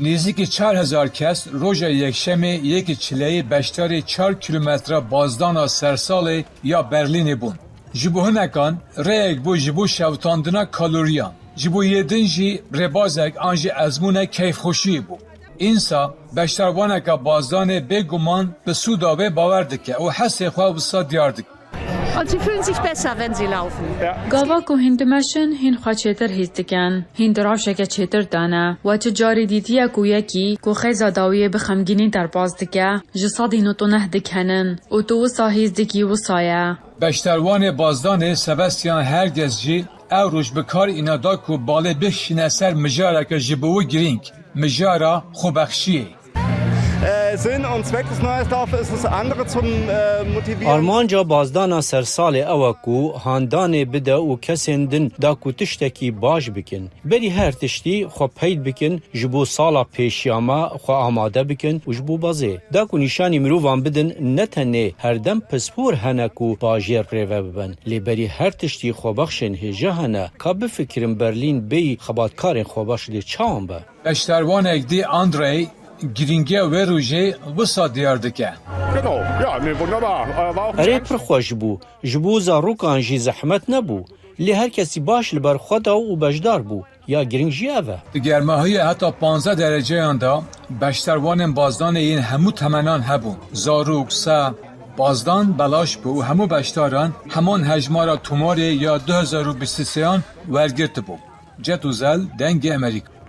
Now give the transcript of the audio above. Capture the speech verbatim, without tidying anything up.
Nêzîkî çar hezar kes roja Yekşemê yekê çileyê beşdarê çar kîlometre bazdana sersalê ya Berlînê bûn. Ji bo hinekan rêyek bû ji bo şewitandina kaloriyan. Ji bo yê din jî rêbazek an jî ezmûnek keyfxweşiyê bû. Însa beşdarvaneke bazdanê bêguman bi sûda wê bawer dike û hesê xwe wisa diyar dike. Und sie fühlen sich besser, wenn sie laufen. Gava ku hîn dimeşin, hîn xwe çêtir hîs dikin. Hîn di rewşeke çêtir de ne. We çi carî dîtiye ku yekî ku xêza dawiyê bi xemgînî derbas dike, ji sedî nod û neh dikenin û tu wisa hîs dikî wisa ye. Beşdarwanê bazdanê Sebastian Herges jî ew roj bi kar îna da ku balê bikişîne ser mijareke ji bo wî girîng, mijara xwebexşiyê. Äh, Sinn und Zweck des Neuersdorf ist es, andere zum, äh, motivieren. Armanca bazdana sersalê ew e ku handanê bide û kesên din da ku tiştekî baş bikin. Berî her tiştî xwe peyt bikin ji bo sala pêşiya me xwe amade bikin û ji bo bazê. Da ku nîşanî mirovan bidin ne tenê herdem pispor hene ku bajêr rêve bibin. Lê berî her tiştî xwebexşên hêja hene. Ka bifikirin Berlîn bêyî xebatkarên xwebexş dê çawan be? Beşdarwanek dî Andrey girîngiya wê rojê wisa diyar dike. Genau, ja, nee, wunderbar. Äh, war auch Erê, pir xweş bû. Ji bo zarokan jî zehmet nebû. Lê her kesî baş li ber xwe da û beşdar bû. Ya girîng jî ev e. Di germahiya heta panzdeh dereceyan de beşdarwanên bazdanê yên hemû temenan hebûn. Zarok, se, bazdan belaş bû û hemû beşdaran heman hejmara tomarê ya du hezar û bîst û sêyan wergirtibû. Cet Uzel, Dengê Emerîka.